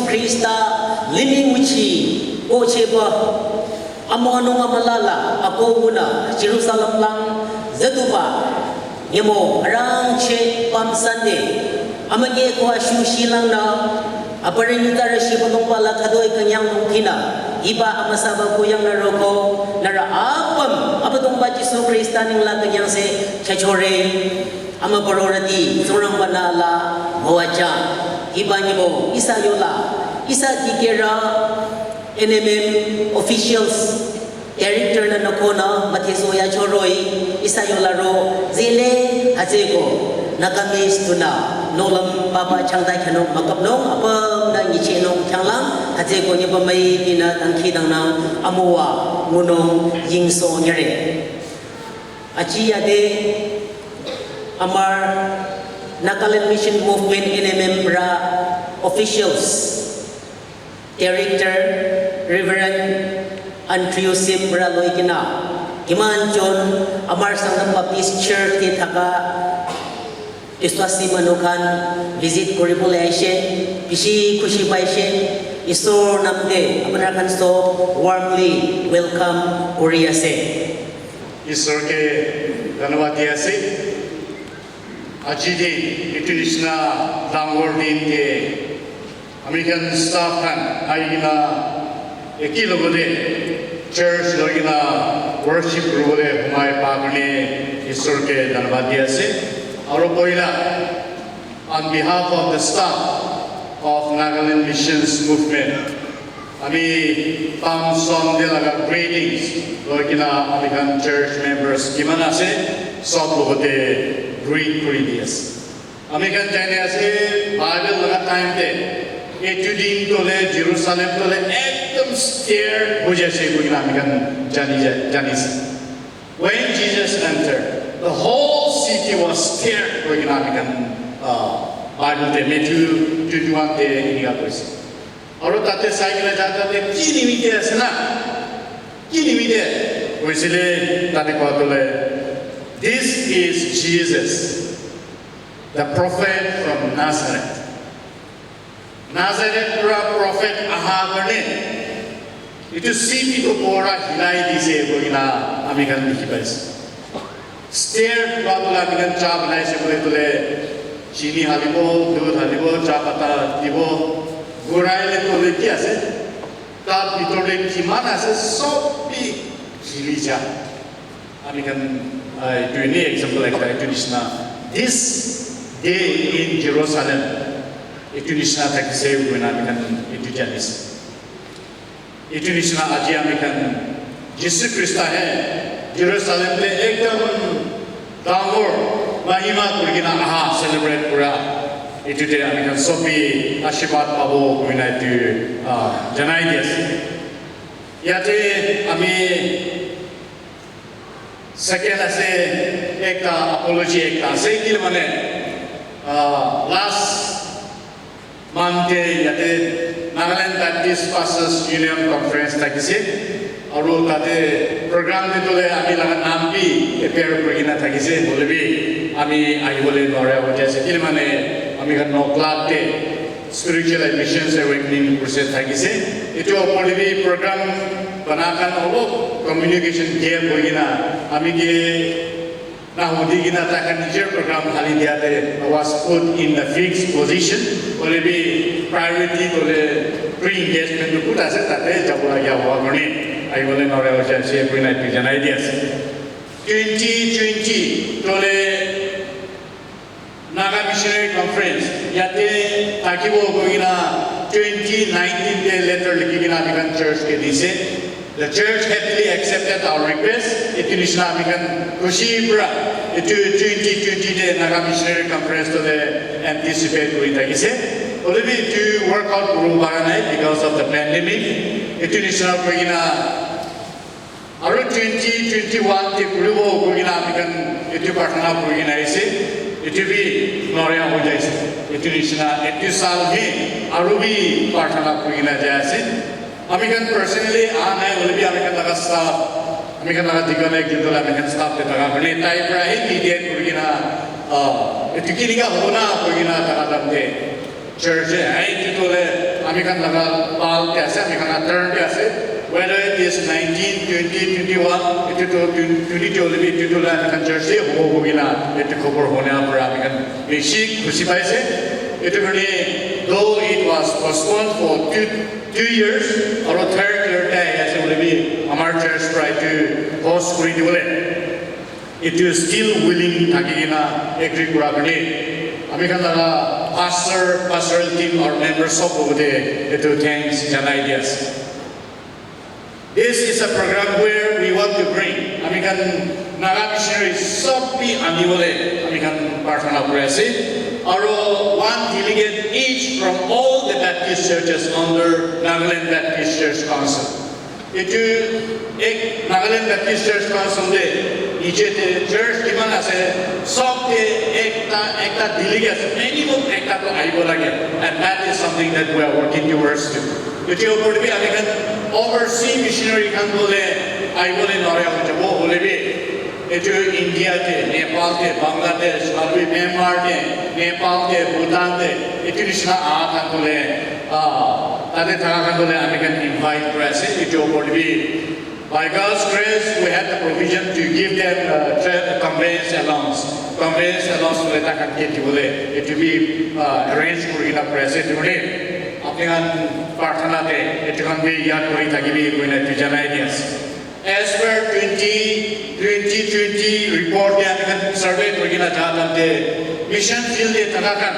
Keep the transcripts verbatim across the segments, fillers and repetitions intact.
Krista lini nguchi ko cheba amo anu amala la ako una Jerusalem lang zetuba yemo rang che Palm Sunday amage ko ashu shilang na aparenita rashi balong bala kadoi kanyang mungkina iba amasaba kuyang na roko nara apam abadong ba Jisu Krista ning la kanyang se chachore ama parorati surang bana la mawacha iba nimo isa yola isa dikera N M M officials director na nakona matheso ya choroi isa yola ro zele hajeko nakamis tuna nolam papa changdai khano makapnong apam na ngiche nong changlang hajeko ni pamai pina tangkhi dangnang amowa ngunong yingso nyere. Aji yate amar Nagaland Mission Movement N M M pra officials director Reverend Andrew Sim pra loi kina kiman jon amar Sangam Baptist Church te thaka biswasi manu khan visit kuri bole aishe bishi khushi paishe isor nam te apnar khan sob warmly welcome kuri ase. Isor ke dhanyabad di ase. Aji din etu nishina dangor din te ami khan staff khan ahi kena eki logote church loi kena worship kuribole humai pa karne Isor ke dhanyabad di ase. Aro poila on behalf of the staff of Nagaland Missions Movement, ami Palm Sunday laga greetings loi kena ami khan church members kiman ase sob logote greet kuri di ase. Ami khan jani ase Bible laga time te etu din tole Jerusalem tole ekdom scared ho jaise koi kena ami khan jani ja- jani ase. When Jesus entered, the whole city was scared koi kena ami khan uh, Bible te Matthew twenty-one te enika koise. Aru tate sai kena ja tate ki nimite ase na? Ki nimite? Koisile tate koa tole, "This is Jesus, the prophet from Nazareth." Nazareth pura prophet aha karne itu city to pura hilai dise koi kena ami khan dikhi paise. Stair kura tola ami khan cha banai se koi tole chini halibo, dudh halibo, cha pata dibo, gurai le tole ki ase? Tar bitor te kiman ase sob bi hili ja. Ami khan ah, etu ene example ekta etu nishina this day in Jerusalem etu nishina thakise koina ami khan etu janise. Etu nishina aji ami khan Jisu Krista he Jerusalem te ekdam dangor mahima kurikena aha celebrate kura etu te ami khan sob bi ashirwad pabo koina etu ah, janai di ase. Yate ami second ase ekta apology ekta ase ki mane ah, last Monday yate Nagaland Baptist Pastors Union Conference thakise aru tate program te tole ami laga naam bi appear kuri kena thakise hoile bi ami ahibole noria hote ase ki mane ami khan no club te spiritual admissions awakening crusade thakise etu opor te bi program bana khan olop communication gap hoi kena ami ke na hudi kena tai khan nijer program hali dia te was put in the fixed position. Hoile bi priority tole pre-engagement to put ase tate jabo lagia hua karne ahibole nore hoise ase koina etu janai di ase. Twenty twenty tole Naga Missionary Conference yate thakibo koina twenty nineteen te letter likhi kena ami khan church ke dise. The church happily accepted our request. Etu nishina ami khan khushi pura etu twenty twenty te Naga Missionary Conference to le anticipate kuri thakise. Hoile bi etu work out kuribo para nai because of the pandemic. Etu nishina kuri kena aru twenty twenty-one te kuribo koi kena ami khan etu prarthana kuri kena ase. Etu bi noria ho jaise. Etu nishina etu saal hi aru bi prarthana kuri kena jai ase. Ami khan personally aha nai hoile bi ami khan laga staff, ami khan laga deacon ek jun toh ami khan staff te thaka karne tai para hi mediate kuri kena ah, etu kinika hobo na koi kena thaka time te church te ahi etu toh le Ami khan laga pal te ase, ami khan laga turn te ase. Whether it is nineteen, twenty, twenty-one, etu tu twenty-two hoile bi etu tu la ami khan church te hobo hobo kina etu khobor hona para ami khan bishi khushi paise. Etu karne, though it was postponed for two, two years, aru third year te ahi ase hoile bi amar church para etu host kuri dibole etu still willing thaki kena agree kura karne ami khan laga pastor, pastoral team aru members sob logote etu thanks janai di ase. This is a program where we want to bring ami khan Naga missionaries sob bi ani bole ami khan prarthana kuri ase. Aru one delegate each from all the Baptist churches under Nagaland Baptist Church Council. Etu ek Nagaland Baptist Church Council te niche te church kiman ase, sob te ekta, ekta delegate, minimum ekta to ahibo lage. And that is something that we are working towards to. Etu opor te bi ami khan overseas missionary khan bole ahibole nare ho jabo hoile bi, etu India te, Nepal te, Bangladesh, aru Myanmar te, Nepal te, Bhutan te, etu nisna aha khan bole, ah, tate thaka khan bole ami khan invite kuri ase. Etu opor te bi, by God's grace, we had the provision to give them, uh, tra- conveyance allowance. Conveyance allowance bole takhan ke dibole, etu bi, uh, arrange kuri kena kuri ase. Etu bole apni khan prarthana te etu khan bi yaad kuri thakibi koina etu janai di ase. As per twenty twenty twenty report te ami khan survey kuri kena ja time te mission field te thaka khan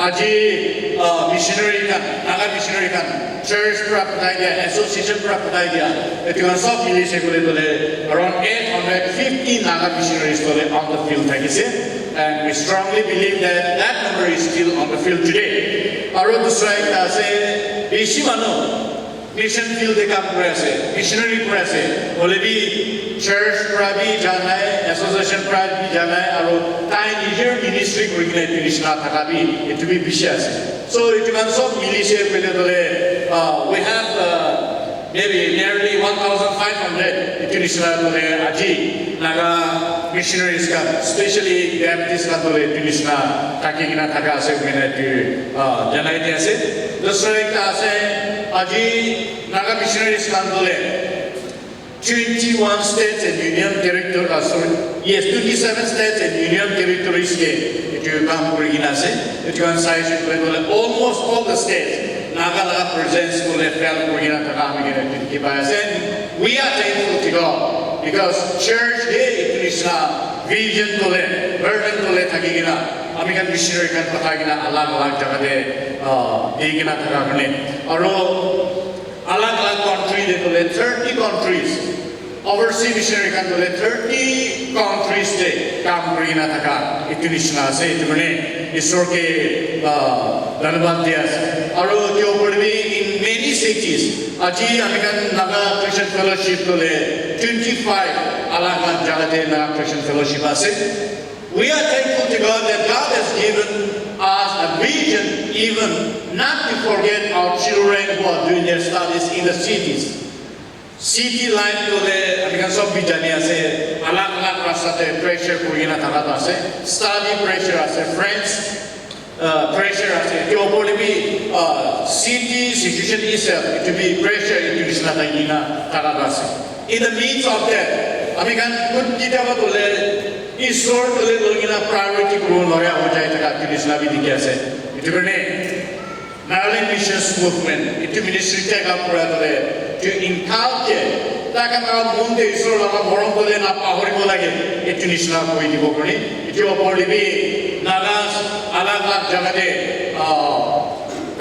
aji, uh, missionary khan, Naga missionary khan church pra pathai dia, association pra pathai dia, etu khan sob mili se kule tole around eight hundred fifty Naga missionaries tole on the field thakise. And we strongly believe that that number is still on the field today. Aru dusra ekta ase, bishi manu mission field te kam kuri ase, missionary kuri ase, hoile bi church pra bi ja nai, association pra bi ja nai, aru tai nijor ministry kuri kena etu nisna thaka bi, etu bi bishi ase. So etu khan sob mili se koile tole, uh, we have, uh, maybe nearly one thousand five hundred etu nisna tole aji Naga missionaries khan, specially Baptist khan tole etu nisna thaki kena thaka ase koina etu, uh, janai di ase. Dusra ekta ase, aji Naga missionaries khan tole twenty-one states and union territory, uh, sorry, yes, twenty-seven states and union territories ke etu kam kuri kena ase. Etu khan sai se koile tole almost all the states Naga laga presence tole felt kuri kena thaka ami khan etu dikhi pai ase. And we are thankful to God because church te etu nisna vision tole, burden tole thaki kena ami khan missionary khan pathai kena alag alag jaga te, uh, di kena thaka karne. Aru alag alag country te tole thirty countries, overseas missionary khan tole thirty countries te kam kuri kena thaka etu nisna ase. Etu karne Isor ke, ah, dhanyabad di ase. Aru etu opor te bi in many cities, aji ami khan Naga Christian Fellowship tole twenty-five alag alag jaga te Naga Christian Fellowship ase. We are thankful to God that God has given us a vision even not to forget our children who are doing their studies in the cities. City life tole ami khan sob bi jani ase, alag alag rasta te pressure kuri kena thaka toh ase, study pressure ase, friends, uh, pressure ase, etu opor te bi, uh, city situation itself, etu bi pressure, etu nisna thaki kena thaka toh ase. In the midst of that, ami khan kun kitaba tole Isor tole loi kena priority kuribo nora ho jai thaka etu nisna bi dikhi ase. Etu karne Nagaland Missions Movement, etu ministry take up kura tole, etu inculcate, tai khan laga mon te Isor laga morom tole na pahoribo lage, etu nisna koi dibo karne, etu opor te bi Nagas alag alag jaga te, ah,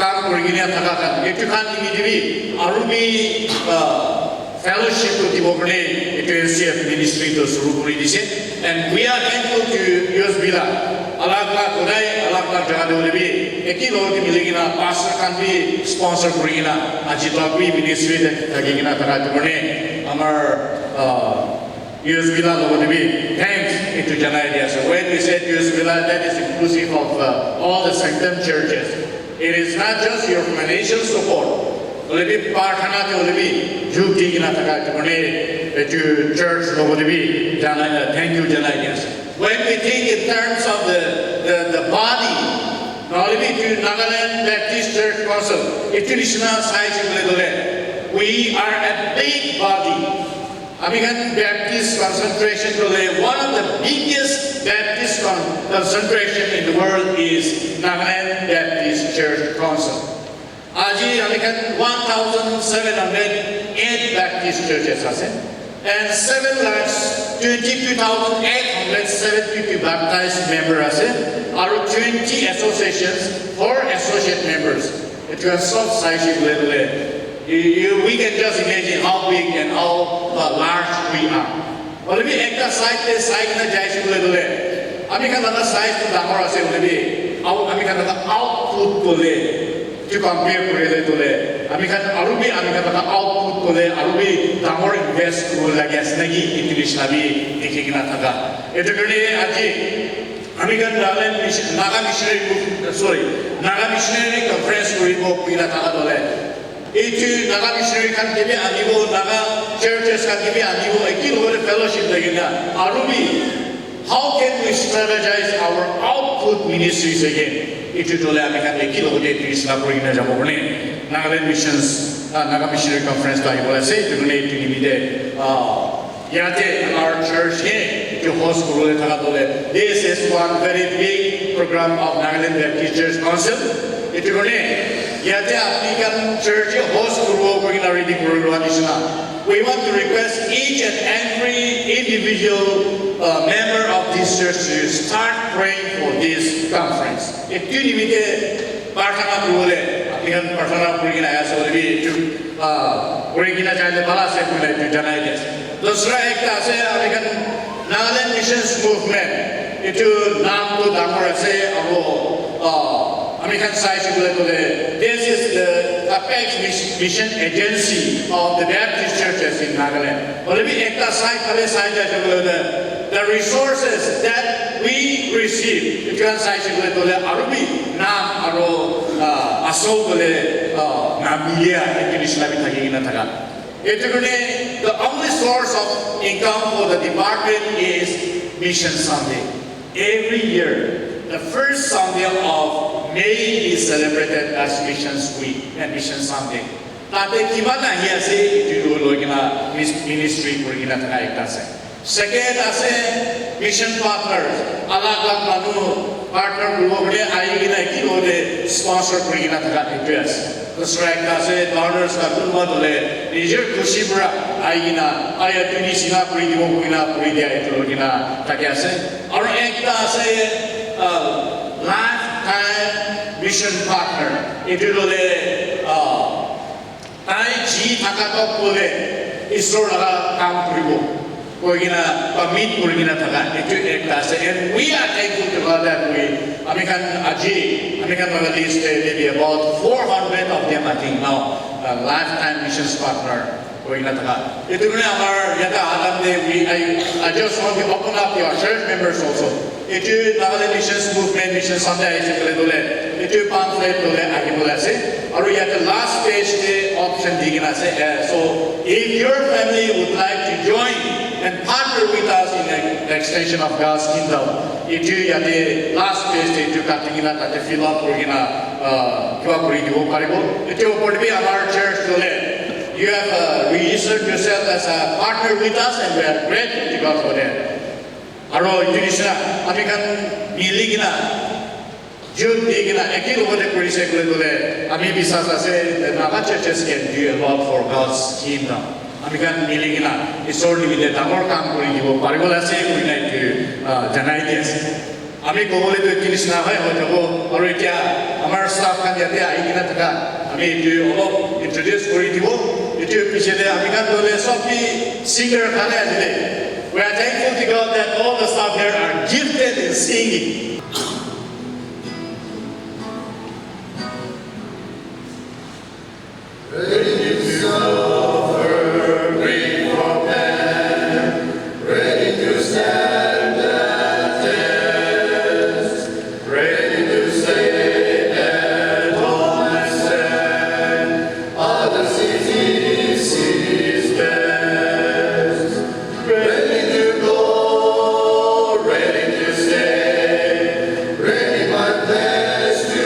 kam kuri kena thaka khan, etu khan nimite bi aru bi, ah, fellowship to dibo karne etu N C F ministry to shuru kuri dise. And we are thankful to U S Bila. Alag alag hodai, alag alag jaga te hoile bi, eki logote mili kena pastor khan bi sponsor kuri kena, aji tak bi ministry te thaki kena thaka etu karne, amar, uh, U S Bila logote bi thanks etu janai di ase. When we said U S Bila, that is inclusive of, uh, all the sanctum churches. It is not just your financial support. Hoile bi prarthana te hoile bi jhuk di kena thaka etu karne etu church logote bi janai, thank you janai di ase. When we think in terms of the, the, the body, However, to Nagaland Baptist Church Council, itu nishina sai shibule dole, we are a big body. Ami khan Baptist concentration dole, one of the biggest Baptist con- concentration in the world is Nagaland Baptist Church Council. Aji ami khan one thousand seven hundred eight Baptist churches ase. And seven lakhs twenty-two thousand eight hundred seventy-two baptized member ase. Aru twenty associations, four associate members. Itu khan sob sai shibule dole, you, you, we can just imagine how big and how uh, large we are. Hoile bi ekta side te sai kena jai shibule dole, ami khan laga size tu dangor ase hoile bi, au- ami khan laga output dole, tu compare kurile dole, ami khan aru bi ami khan laga output dole aru bi dangor invest kuribo lagi ase naki, itu nishina bi dikhi kena thaka. Itu karne aji ami khan Nagaland Mission, Naga Missionary Group, sorry, Naga Missionary Conference kuribo kuina thaka dole, itu Naga missionary khan ke bi anibo, Naga churches khan ke bi anibo, eki logote fellowship lagi na, aru bi, how can we strategize our output ministries again? Itu dole ami khan eki logote itu isla kuri na jabo kone, Nagaland Missions, uh, Naga Missionary Conference to ahibo ase, itu kone itu nimite, uh, Yate our church he etu host kuribole thaka tole, this is one very big program of Nagaland Baptist Church Council. Etu karne yate apni khan church he host kuribo koi kena ready kuri lua nishina. We want to request each and every individual uh, member of this church to start praying for this conference. Etu nimite prarthana kuribole apni khan prarthana kuri kena ase koile bi etu ah, kuri kena jaile bhal ase koile etu janai di ase. Dusra ekta ase, ami khan Nagaland Missions Movement. Etu naam tu dangor ase, aro, ah, ami khan sai shibole kole, this is the apex mis- mission agency of the Baptist churches in Nagaland. Hoile bi ekta sai phale sai jai shibole kole, the resources that we receive, etu khan sai shibole kole, aru bi naam aro, ah, asol kole, ah, naam milia, etu nishina bi thaki kena thaka. Etu karne, the only source of income for the department is Mission Sunday. Every year, the first Sunday of May is celebrated as Missions Week and Mission Sunday. Tate kiman ahi ase, etu tu loi kena mis- ministry kuri kena thaka ekta ase. Second ase mission partners, alag alag manu partner kuribo kole ahi kena ki kore sponsor kuri kena thaka etu ase. Dusra ekta ase donors khan kunba tole nijor khushi para ahi kena aya tuni sina kuri dibo koi kena kuri dia etu loi kena thaki ase. Aru ekta ase uh, lifetime mission partner, etu loi uh, tai ji thaka tok kole Isor laga kam kuribo koi kena commit kuri kena thaka etu ekta ase. And we are thankful to God that we, ami khan aji, ami khan laga list te maybe about four hundred of them, I think, now uh, lifetime missions partner koi kena thaka. Etu karne amar yate adam de we, I, I just want to open up your church members also. Etu Nagaland Missions Movement, Mission Sunday ahi se kole dole, etu pamphlet dole ahi bole ase. Aru yate last page te option di kena ase. Eh, so, if your family would like to join and partner with us in the extension of God's kingdom, etu yate last page te etu kati kena tate fill up kuri kena, uh, kiba kuri dibo paribo. Etu opor te bi amar church dole, you have uh, registered yourself as a partner with us and we are grateful to God for that. Aro etu nisna ami khan mili kena, jut di kena, eki logote kuri se kule kule, ami bisas ase, the Naga churches can do a lot for God's kingdom. Ami khan mili kena, Isor nimite dangor kam kuri dibo paribo ase, kuri na etu, ah, janai di ase. Ami kobole tu etu nisna hai hoi jabo, aru etia amar staff khan yate ahi kena thaka, ami etu olop introduce kuri dibo, etu piche te ami khan dole sob ki singer khan ahi jile. We are thankful to God that all the staff here are gifted in singing. Ready to suffer, bring for man. Ready to stand the test. Ready to say that all I stand. Other cities is best. Ready to go, ready to stay, ready my place to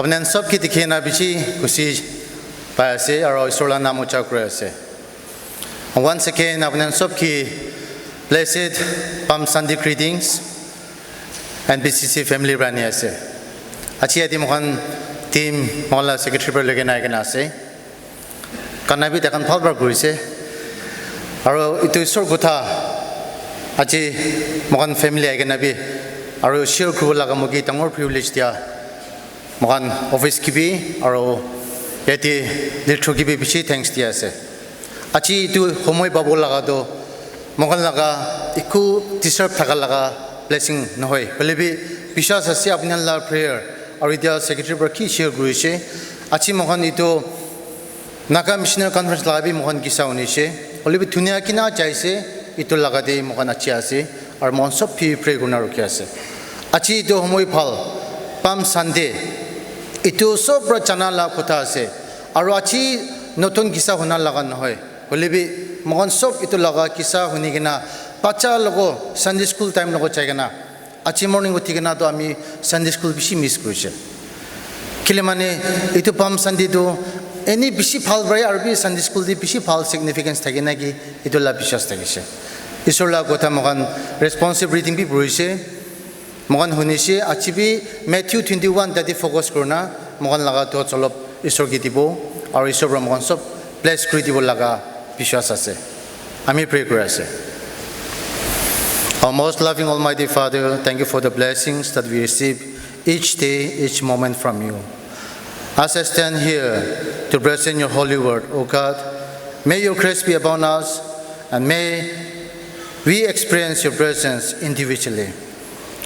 Apni khan sob ke dikhi na bishi khushi pai ase, aro Isor la naam ucha kuri ase. Once again, apni khan sob ke blessed Palm Sunday greetings and B C C family pra ani ase. Aji yate moikhan team, moikhan la secretary pra loike na aikena ase. Kana bi taikhan bhal para kurise. Aro etu Isor kotha aji moikhan family aikena bi aro share kuribo laga moke dangor privilege dia moikhan office ke bi aro yate leader ke bi bishi thanks dia ase. Aji etu homoi pabo laga toh moikhan laga eku deserve thaka laga blessing nohoi. Hoile bi biswas ase apni khan la prayer aro etia secretary para ki share kurise. Aji moikhan etu Naga Missionary Conference laga bi moikhan kisa hunise. Hoile bi dunia kina jaise, etu laga te moikhan aji ase. Aro moikhan sob bi pray kurina rukhi ase. Aji etu homoi bhal, Palm Sunday. Etu sob para jana la kotha ase. Aro aji notun kisa huna laga nohoi. Hoile bi moikhan sob etu laga kisa huni kena bacha logo Sunday school time logo jai kena aji morning uthi kena toh ami Sunday school bishi miss kurise. Kile mane etu Palm Sunday toh eni bishi bhal para aro bi Sunday school te bishi bhal significance thake na ki etu la biswas thakise. Isor la kotha moikhan responsive reading bi purise. Moikhan hunise aji bi Matthew twenty-one tate focus kurina moikhan laga thoughts olop Isor ke dibo aro Isor para moikhan sob bless kuri dibo laga biswas ase. Ami pray kuri ase. Our most loving Almighty Father, thank you for the blessings that we receive each day, each moment from you. As I stand here to present your holy word, O God, may your grace be upon us and may we experience your presence individually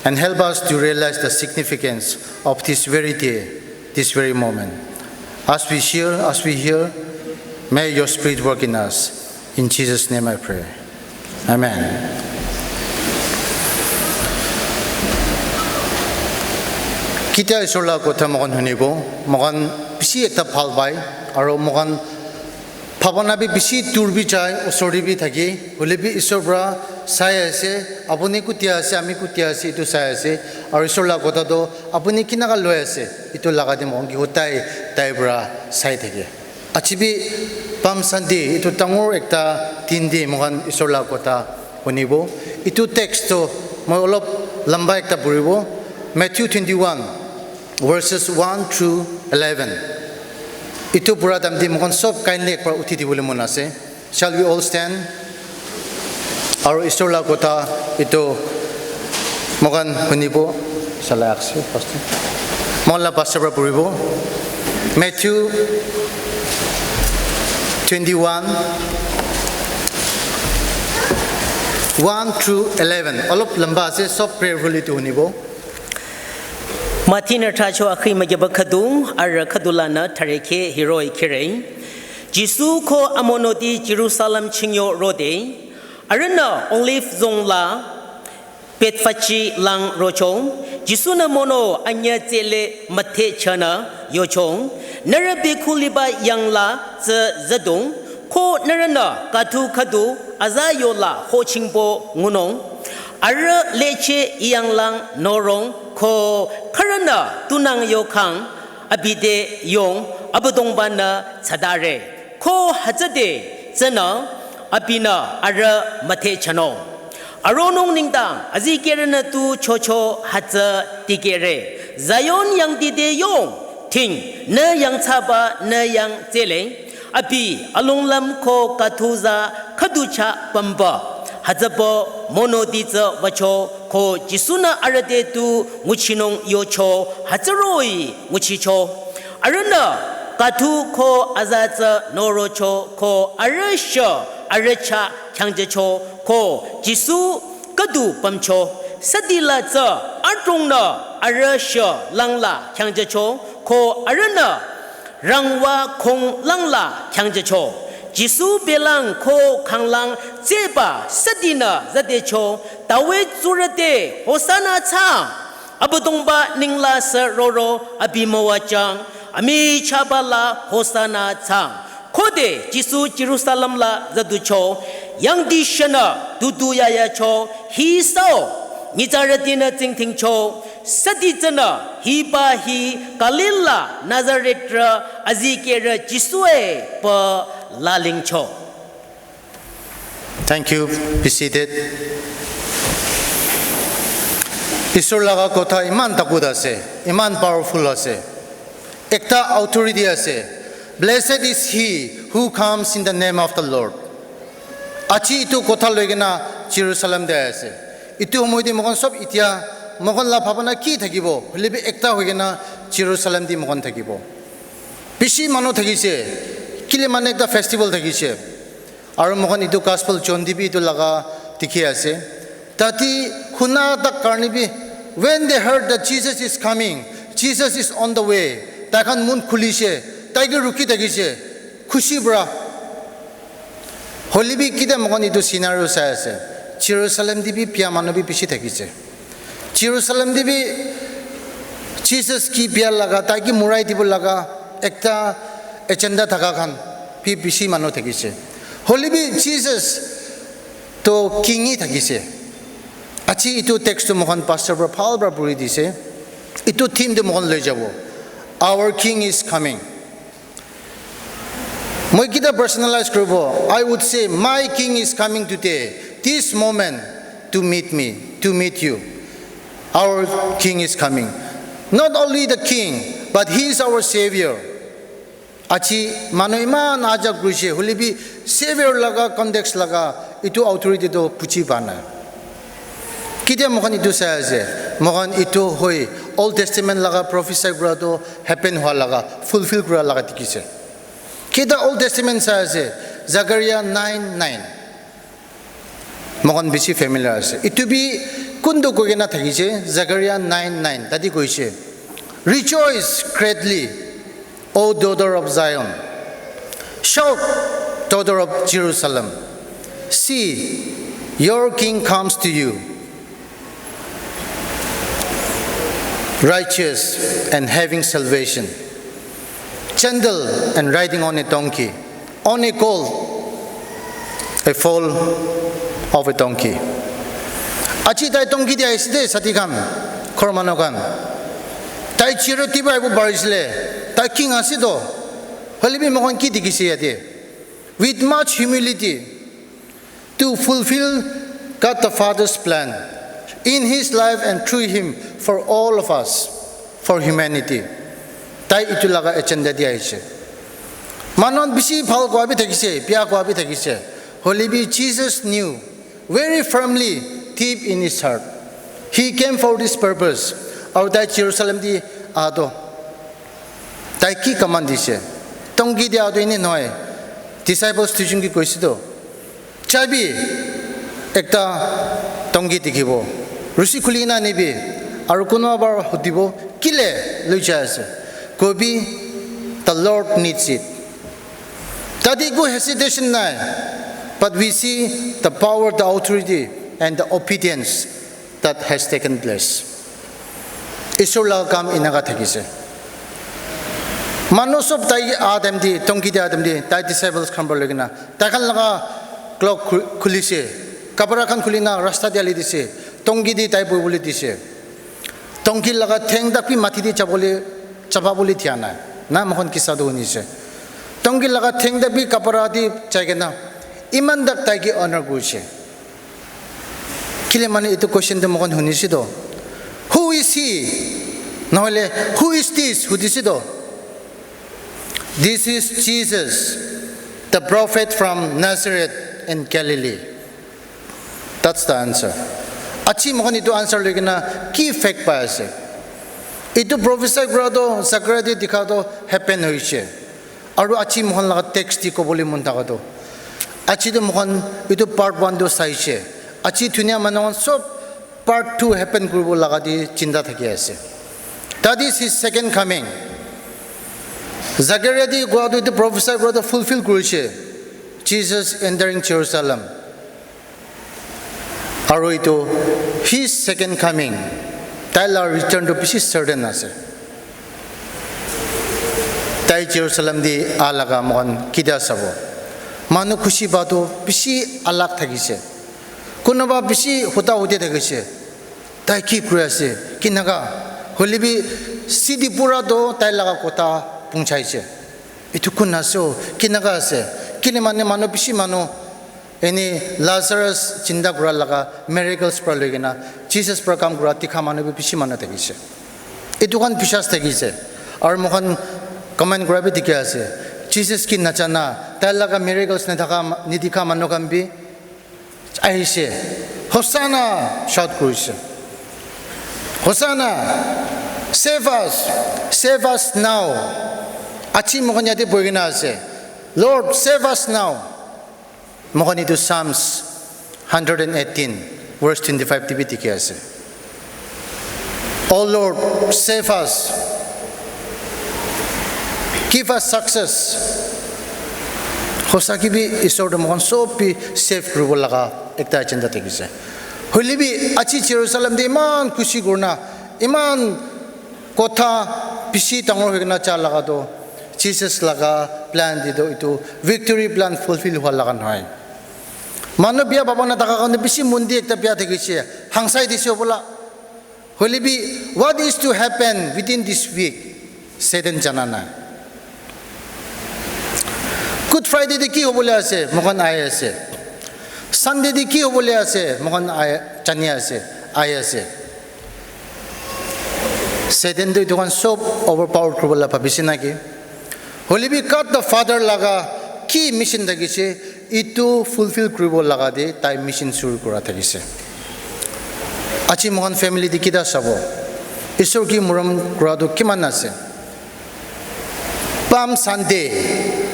and help us to realize the significance of this very day, this very moment. As we share, as we hear, may your spirit work in us. In Jesus' name I pray. Amen. Kitia Isor la kotha moikhan hunibo, moikhan bishi ekta bhal pai, aro moikhan bhabana bi bishi dur bi jai, usor te bi thake, hoile bi Isor para sai ase, apuni kutia ase, ami kutia ase, etu sai ase, aro Isor la kotha toh apuni kinaka loi ase, etu laga te moikhan ke hodai tai para sai thake. Aji bi Palm Sunday, etu dangor ekta din te moikhan Isor la kotha hunibo. Etu text toh moi olop lamba ekta puribo. Matthew twenty-one, verses one through eleven. Etu pura time te moikhan sob kindly ekbar uthi dibole mon ase. Shall we all stand? Aro Isor la kotha etu moikhan hunibo. Sala ase, pastor. Moikhan la pastor para puribo. Matthew twenty-one, one through eleven. Olop lamba ase, sob prayerfully etu hunibo. Mati na thacho akhi magiba khadu, ara khadu lana thareke hiroi kirei. Jisu ko amonoti Jerusalem chingyo rode. Arana Olive zong la Betfachi lang rocho. Jisu na mono anya tsele mathe chana yocho. Nara bekhuliba yang la tse zadong. Ko narana kathu khadu aza yo la ho chingpo ngunong. Ara leche iyang lang norong ko karana tunang yo khang abide yong abudong bana tsadare. Ko hajade tsena abina ara mathe chano. Aronong ningtang azi kerana tu chocho hatsa tikere. Zion yang dide yong ting ne yang tsaba ne yang tsele. Abi alunglam ko katuza kaducha pamba. Hajabo mono ditsa vacho ko Jisuna arade tu nguchinong yocho hatsaroi nguchicho. Arana katu ko azatsa norocho ko arasha aracha kyangjacho ko Jisu kadu pamcho. Sadila tsa atrongna arasha langla kyangjacho ko arana rangwa khong langla kyangjacho. Jisu belang ko khanglang tseba sadina zadecho. Tawe tsurate hosana tsang. Abudongba ningla sa roro abimowa chang. Ami chabala hosana tsang. Khode Jisu Jerusalem la zaducho. Yang di shana dudu yaya cho. Hi sao. Nizaratina tsingting cho. Sadi tsana hiba hi Galil la Nazareth ra azikera Jisue pa lalingcho. Thank you. Be seated. Isor laga kotha iman takut ase, iman powerful ase. Ekta authority ase. Blessed is he who comes in the name of the Lord. Aji itu kotha loikena Jerusalem te ase. Itu homoi te moikhan sob itia moikhan la bhabana ki thakibo? Hoile bi ekta hoikena Jerusalem te moikhan thakibo. Bishi manu thakise. Kile mane ekta festival thakise. Aru moikhan itu gospel John te bi itu laga dikhi ase. Tati huna tak karne bi, when they heard that Jesus is coming, Jesus is on the way, tai khan mun khulise, tai ke rukhi thakise, khushi pra. Hoile bi kita moikhan itu scenario sai ase. Jerusalem te bi bia manu bi bishi thakise. Jerusalem te bi Jesus ki bia laga, tai ki murai dibo laga ekta agenda thaka khan bi bishi manu thakise. Hoile bi Jesus to king hi thakise. Aji itu text tu moikhan pastor pra bhal pra puri dise. Itu theme tu moikhan loi jabo. Our king is coming. Moi kita personalize kuribo. I would say, my king is coming today, this moment, to meet me, to meet you. Our king is coming. Not only the king, but he is our savior. Aji manu iman ajak kurise, hoile bi savior laga context laga itu authority to buji pa nai. Ketia moikhan itu sai ase, moikhan itu hoi Old Testament laga prophesy kura tu happen hua laga, fulfill kura laga dikhi ase. Kita Old Testament sai ase, Zechariah nine nine. Moikhan bishi familiar ase. Itu bi kuntu koi kena thakise, Zechariah nine nine. Tadi koise, rejoice greatly, O daughter of Zion. Shout, daughter of Jerusalem. See, your king comes to you, righteous and having salvation, gentle and riding on a donkey, on a colt, a foal of a donkey. Aji tai donkey te ahise de, sati khan, ghor manu khan. Tai chiro tiba ibu barisile, tai king ase to. Hoile bi moikhan ki dikhise yate? With much humility, to fulfill God the Father's plan in his life and through him for all of us, for humanity. Tai itu laga agenda di ahise. Manu khan bishi bhal koa bi thakise, bia koa bi thakise. Hoile bi Jesus knew very firmly, deep in his heart, he came for this purpose. Aru tai Jerusalem di ahato. Tai ki command dise? Donkey dia tu ene nohoi. Disciples duijon ke koise to, chabi ekta donkey dikhibo, rusi khuli na anibi, aru kunuba para hudibo, kile loi jai ase? Kobi, the Lord needs it. Tadi ko hesitation nai, but we see the power, the authority, and the obedience that has taken place. Isor laga kam enaka thakise. Manu sob tai ke aa time te, donkey te aa time te, tai disciples khan para loi kena, tai khan laga cloak khu- khulise, kapra khan khuli na rasta te hali dise, donkey te tai bohi bole dise. Donkey laga theng tak bi mati te jabole, chaba bole dia nai. Na moikhan kisa tu hunise. Donkey laga theng tak bi kapra te jai kena, iman tak tai ke honor kurise. Kile mane itu question tu moikhan hunise to, who is he? Nohole, who is this? Hudise to. This is Jesus, the prophet from Nazareth in Galilee. That's the answer. Aji moikhan itu answer loi kena ki fact pai ase? Itu prophesy kura to, Zechariah te dikha to happen hoise. Aru aji moikhan laga text di kobole mon thaka tu, aji tu moikhan itu part one tu saise. Aji dunia manu khan sob part two happen kuribo laga di chinta thaki ase. That is his second coming. Zechariah di koa tu itu prophesy kura tu fulfill kurise. Jesus entering Jerusalem. Aru itu his second coming, tai la return tu bishi certain ase. Tai Jerusalem di aa laga moikhan ketia sabo? Manu khushi pa tu bishi alag thakise. Kunuba bishi huta huti thakise. Tai ki kuri ase? Kinaka, hoilebi city pura toh tai laga kotha punchaise. Etu kun ase o, kinaka ase? Kile mane manu bishi manu eni Lazarus jinda kura laga miracles pra loi kena Jesus pra kam kura dikha manu bi bishi manu thakise. Etu khan biswas thakise. Aru moikhan comment kura bi dikhi ase. Jesus ki nachana, tai laga miracles nathaka, nidikha manu khan bi ahise. Hosanna shout kurise. Hosanna, save us, save us now. Aji moikhan yate bohi kena ase. Lord, save us now. Moikhan etu Psalms hundred and eighteen, verse twenty-five te bi dikhi ase. Oh Lord, save us. Give us success. Hosa ki bi Isor tu moikhan sob bi save kuribo laga ekta agenda thakise. Hoile bi aji Jerusalem te iman khushi kurna, iman kotha bishi dangor hoi kena ja laga tu Jesus laga plan te tu etu victory plan fulfill hua laga nahoi. Manu bia baba na thaka khan tu bishi mon te ekta bia thakise, hangsai dise bola. Hoile bi, what is to happen within this week? Satan jana nai. Good Friday te ki hobole ase? Moikhan ahi ase. Sunday te ki hobole ase? Moikhan ahi, jani ase, ahi ase. Satan tu etu khan sob overpower kuribo la bhabise naki? Hoile bi God the Father laga ki mission thakise, etu fulfill kuribo laga te tai mission shuru kura thakise. Aji moikhan family te kita sabo? Isor ki morom kura tu kiman ase? Palm Sunday,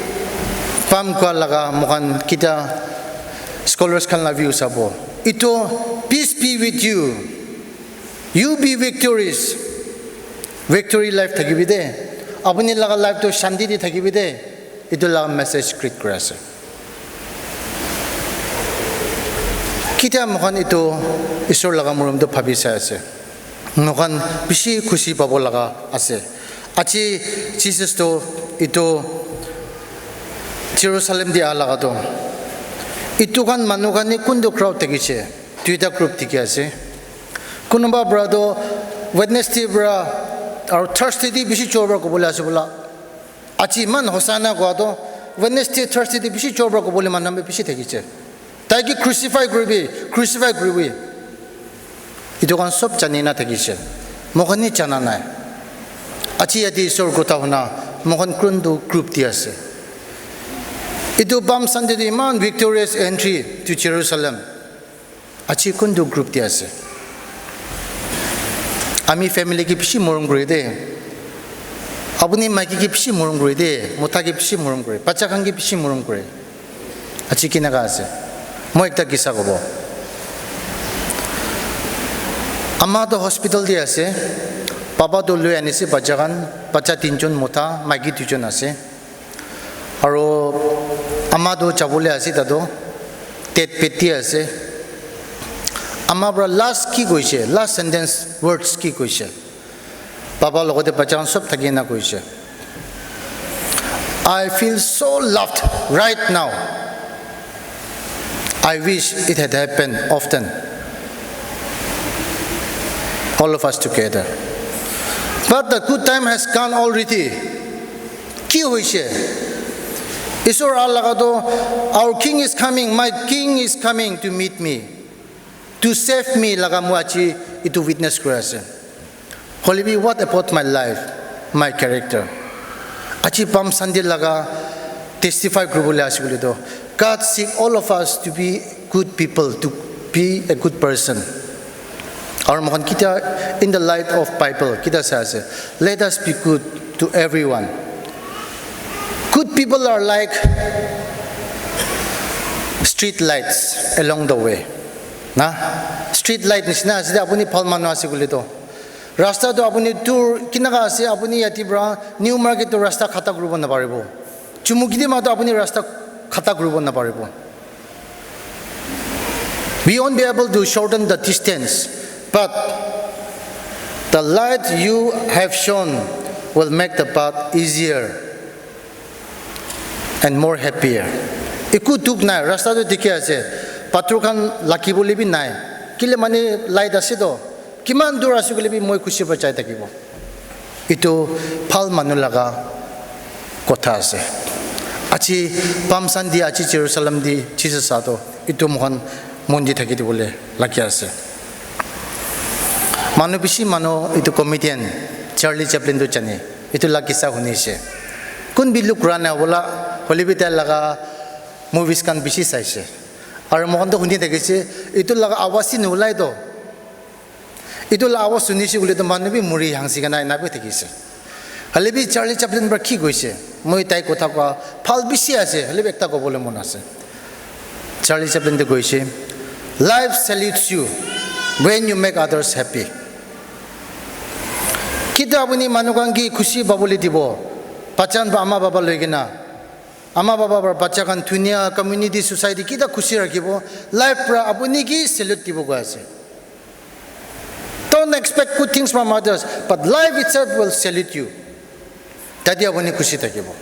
Palm kua laga moikhan kita scholars khan la view sabo. Etu, peace be with you. You be victorious. Victory life thakibi de. Apuni laga life tu shanti te thakibi de. Etu laga message greet kuri ase. Ketia moikhan etu Isor laga morom tu bhabi sai ase. Moikhan bishi khushi pabo laga ase. Aji Jesus tu etu Jerusalem te aha laga tu. Etu khan manu khan ni kuntu crowd thakise. Duita group dikhi ase. Kunuba para tu Wednesday para aru Thursday te bishi jor para kobole ase bola. Aji iman Hosanna koa tu Wednesday, Thursday te bishi jor para kobole manu khan bi bishi thakise. Tai ki crucify kuribi, crucify kuribi. Etu khan sob jani na thakise. Moikhan ni jana nai. Aji yate Isor kotha huna, moikhan kuntu group te ase. Etu Palm Sunday te iman victorious entry to Jerusalem. Aji kuntu group te ase? Ami family ki bishi morom kure de. Apuni maiki ki bishi morom kure de. Mota ki bishi morom kure. Bacha khan ki bishi morom kure. Aji kinaka ase? Moi ekta kisa kobo. Ama to hospital te ase. Baba to loi anise bacha khan. Bacha tinjon, mota, maiki duijon ase. Aro ama tu jabole ase, tatu death bed te ase. Ama para last ki koise, last sentence words ki koise? Baba logote bacha khan sob thaki na koise, "I feel so loved right now. I wish it had happened often. All of us together. But the good time has gone already." Ki hoise? Isor aha laga to, "Our king is coming, my king is coming to meet me, to save me," laga moi aji etu witness kuri ase. Hoilebi, what about my life, my character? Aji Palm Sunday laga testify kuribole ase koile to, God seek all of us to be good people, to be a good person. Aru moikhan kitia, in the light of Bible, kitia sai ase, "Let us be good to everyone." Good people are like street lights along the way. Na? Street light nishina ase de, apuni bhal manu ase koile to. Rasta to apuni dur kinaka ase, apuni yate pra New Market to rasta khata kuribo naparibo. Chumukidi ma to apuni rasta khata kuribo naparibo. We won't be able to shorten the distance, but the light you have shown will make the path easier and more happier. Eku dukh nai, rasta tu dikhi ase, pathor khan lagibole bi nai. Kile mane light ase to, Kiman dur ase koile bi moi khushi para jai thakibo. Itu bhal manu laga kotha ase. Aji Palm Sunday, aji Jerusalem di Jesus ato, itu mohan mon di thaki dibole lagi ase. Manu bishi manu itu comedian Charlie Chaplin tu jane, itu la kisa huni ase. Kun bi look kura nai wala, hoile bi tai laga movies khan bishi saise. Aru mohan tu huni thakise, itu laga awaz hi nulai to. Itu la awaz sunise koile to manu bi muri hangsi kena ena bi thakise. Hoile bi Charlie Chaplin para ki koise? Moi tai kotha koa bhal bishi ase, hoile bi ekta kobole mon ase. Charlie Chaplin te koise, "Life salutes you when you make others happy." Kita apuni manu khan ki khushi pabole dibo, bachan ba ama baba loi kena, ama baba para bacha khan dunia, community, society kita khushi rakhibo, life para apuni ki salute dibo koi ase. Don't expect good things from others, but life itself will salute you. Tadi apuni khushi thakibo.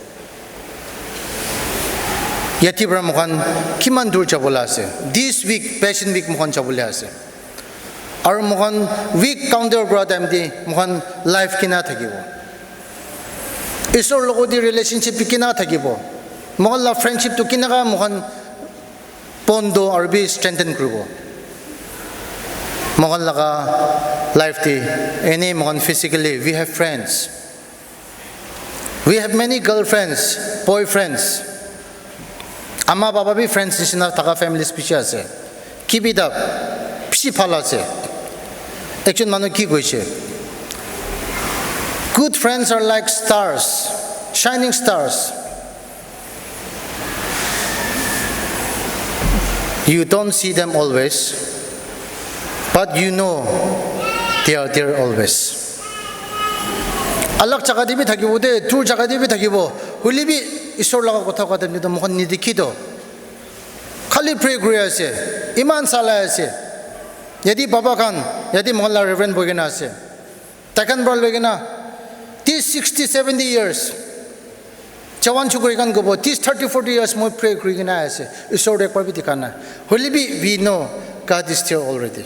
Yati para mohan kiman dur jabole ase. This week, Passion Week mohan jabole ase. Aru mohan week counter kura time te mohan life kina thakibo. Isor logoti relationship bi kina thakibo. Mohan la friendship tu kinaka mohan pondo aru bi strengthen kuribo. Mohan laga life te, any mohan physically, we have friends. We have many girlfriends, boyfriends. Ama baba bi friends nisina thaka families bishi ase. Keep it up. Bishi bhal ase. Ekjon manu ki koise? Good friends are like stars, shining stars. You don't see them always, but you know they are there always. Alag jaga te bi thakibo de, dur jaga te bi thakibo. Hoile bi Isor laga kotha koa time te mohan nidikhi to. Khali pray kuri ase. Iman salai ase. Yati baba khan, yati mohan la Reverend bohi kena ase. Taikhan para loi kena, this sixty, seventy years, jawan chukri khan kobo, this thirty, forty years moi pray kuri kena ase, Isor tu ekbar bi dikha nai. Hoile bi, we know God is there already.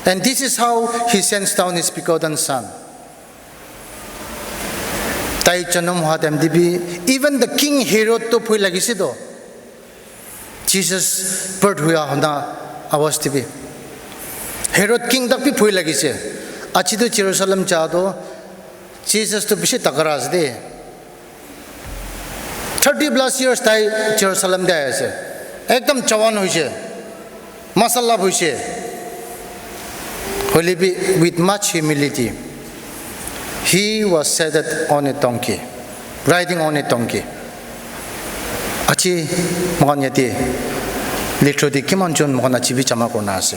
And this is how he sends down his begotten son. Tai janam hoa time te bi, even the king Herod to bhoi lagise to. Jesus birth hua hona awaz te bi. Herod king tak bi bhoi lagise. Aji tu Jerusalem ja to Jesus tu bishi takara ase de. Thirty plus years tai Jerusalem te ahi ase. Ekdam jawan hoise. Masala hoise. Hoile bi with much humility, he was seated on a donkey, riding on a donkey. Aji mohan yate litro te kiman jon mohan aji bi jama kurina ase.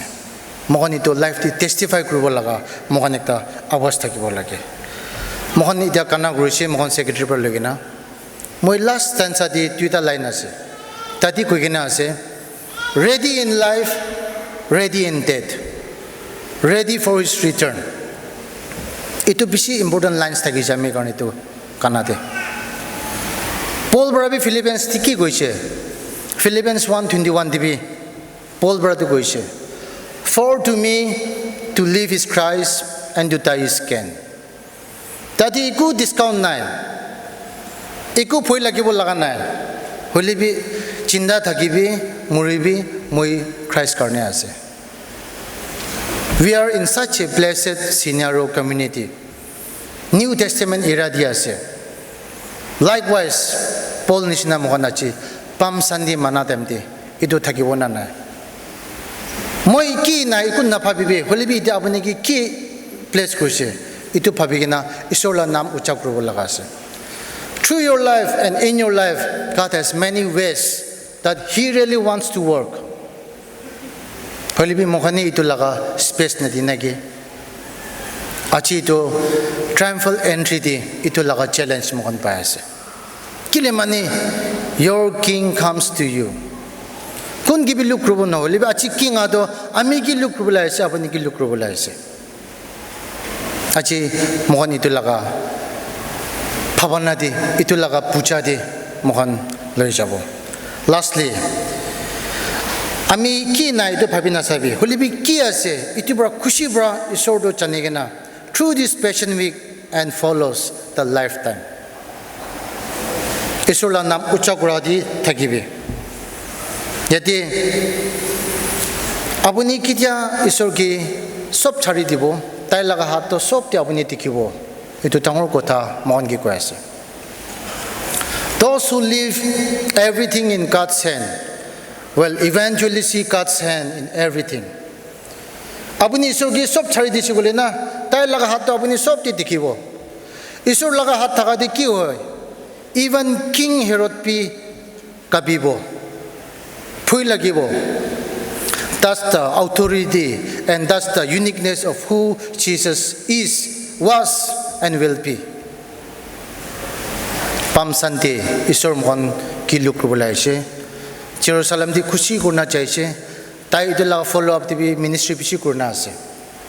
Mohan etu life te testify kuribo laga mohan ekta awaz thakibo lage. Mohan etia gana kurise, mohan secretary para loi kena. Moi last stanza te duita line ase. Tate koi kena ase, "Ready in life, ready in death, ready for his return." Etu bishi important lines thaki jai ami karne etu gana te. Paul para bi Philippians te ki koise? Philippians one twenty-one te bi Paul para tu koise, "For to me to live is Christ and to die is gain." Tate eku discount nai, eku bhoi lagibo laga nai. Hoile bi jinda thaki bi, muri bi, moi Christ karne ase. We are in such a blessed scenario community. New Testament era di ase. Likewise, Paul nishina mohan aji Palm Sunday mana time te etu thakibo na nai? Moi ki nai, eku naphabibi, hoile bi etia apuni ki, ki bless kurise, etu bhabi kena Isor la naam ucha kuribo laga ase. Through your life and in your life, God has many ways that He really wants to work. Hoile bi moikhan etu laga space nadi naki. Aji etu triumphal entry di etu laga challenge moikhan pai ase. Kile mane, "Your king comes to you." Kun ki bi look kuribo na hoile bi aji king ato ami ki look kuribo lai ase, apuni ki look kuribo lai ase. Aji moikhan etu laga bhabana di, etu laga puja di moikhan loi jabo. Lastly, Ami ki nai etu bhabi nasabi, hoilebi ki ase, etu para khushi para Isor tu jani kena, through this Passion Week and follows the lifetime. Isor la naam ucha kura di thakibi. Yate apuni ketia Isor ke sob chari dibo, tai laga hath to sob te apuni dikhibo. Etu dangor kotha moikhan ke koi ase. Those who leave everything in God's hand will eventually see God's hand in everything. Apuni Isor ke sob chari dise koile na, tai laga hath to apuni sob te dikhibo. Isor laga hath thaka te ki hoy? Even King Herod bi kabibo, bhoi lagibo. That's the authority and that's the uniqueness of who Jesus is, was, and will be. Palm Sunday, Isor moikhan ke look kuribole aise. Jerusalem te khushi kurina jaise. Tai etu laga follow up te bi ministry bishi kurina ase.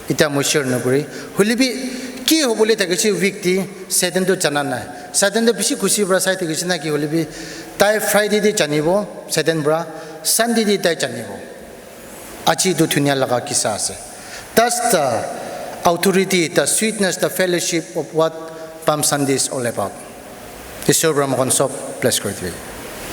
Ita moi share nokuri. Hoilebi ki hobole thakise week te, Satan to jana nai. Satan to bishi khushi para sai thakise na ki, hoilebi tai Friday te janibo, Satan para Sunday te tai janibo. Aji etu dunia laga kisa ase. That's the authority, the sweetness, the fellowship of what Palm Sunday is all about. Isor para moikhan sob bless kuri dibi.